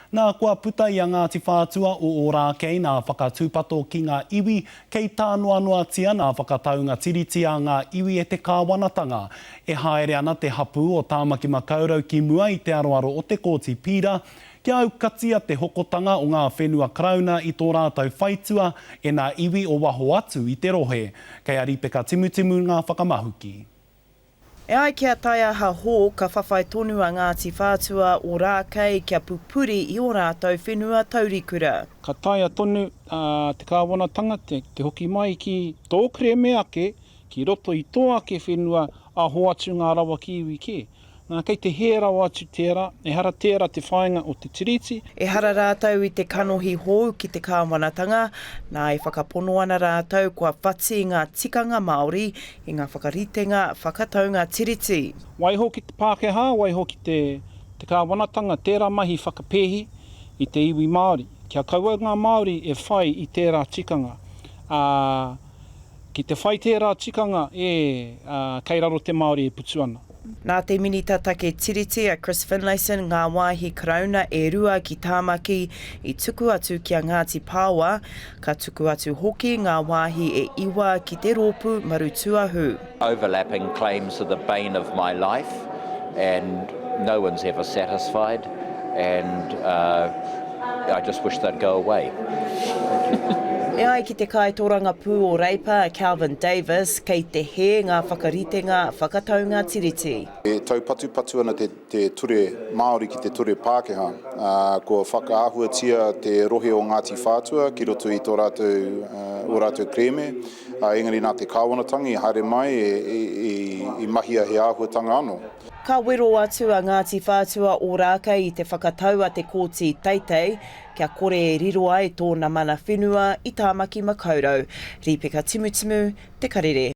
Nā, kua puta i a Ngāti Whātua o Ōrākei nā whakatūpato ki ngā iwi, kei tānoanoatia nā whakataunga tiriti a ngā iwi e te kāwanatanga. E haere ana te hapū o Tāmaki Makaurau ki mua i te aroaro o te Kōti Pīra, kia aukatia te hokotanga o ngā whenua Karauna i tō rātou whaitua e nā iwi o waho atu i te rohe. Kei a Ripeka Timutimu ngā whakamahuki. E ai ki a Taiaha Hall, ka whawhai tonu a Ngāti Whātua Ōrākei kia pupuri i ō rātou whenua taurikura. Ka taea tonu te kāwanatanga te hoki mai ki tō kerēme ake, ki roto i tō ake whenua, ā, hoatu ngā rawa ki iwi kē. Nā, kei te hē rawa atu tērā, ehara tērā te whāinga o te Tiriti. Ehara rātou i te kanohi hou ki te kāwanatanga, nā e whakapono ana rātou kua whati ngā tikanga Māori i ngā whakaritenga whakataunga Tiriti. Waiho ki te Pākehā, waiho ki te kāwanatanga tērā mahi whakapēhi i te iwi Māori, kia kaua ngā Māori e whai i tērā tikanga, ā, Ki te whai tērā tikanga, ē, ā, kei raro te Māori e putu ana. Nā te Minita Take Tiriti a Chris Finlayson ngā wāhi Karauna e rua ki Tāmaki i tuku atu ki a Ngāti Pāoa, ka tuku atu hoki ngā wāhi e iwa ki te rōpū Marutūahu. Overlapping claims are the bane of my life and no one's ever satisfied and I just wish they'd go away. E ai ki te kaitōrangapū o Reipa a Kelvin Davis, kei te hē ngā whakaritenga whakataunga Tiriti. E taupatupatu ana te ture Māori ki te ture Pākehā. Kua whakaahuatia te rohe o Ngāti Whātua ki roto i tō rātou, ō rātou kerēme, engari nā te kāwanatanga i haere mai i mahia he āhuatanga anō. Ka wero atu a Ngāti Whātua Ōrākei i te whakatau a te Kōti Teitei kia kore e riro ai tōna mana whenua i Tāmaki Makaurau. Rīpeka Timutimu, Te Karere.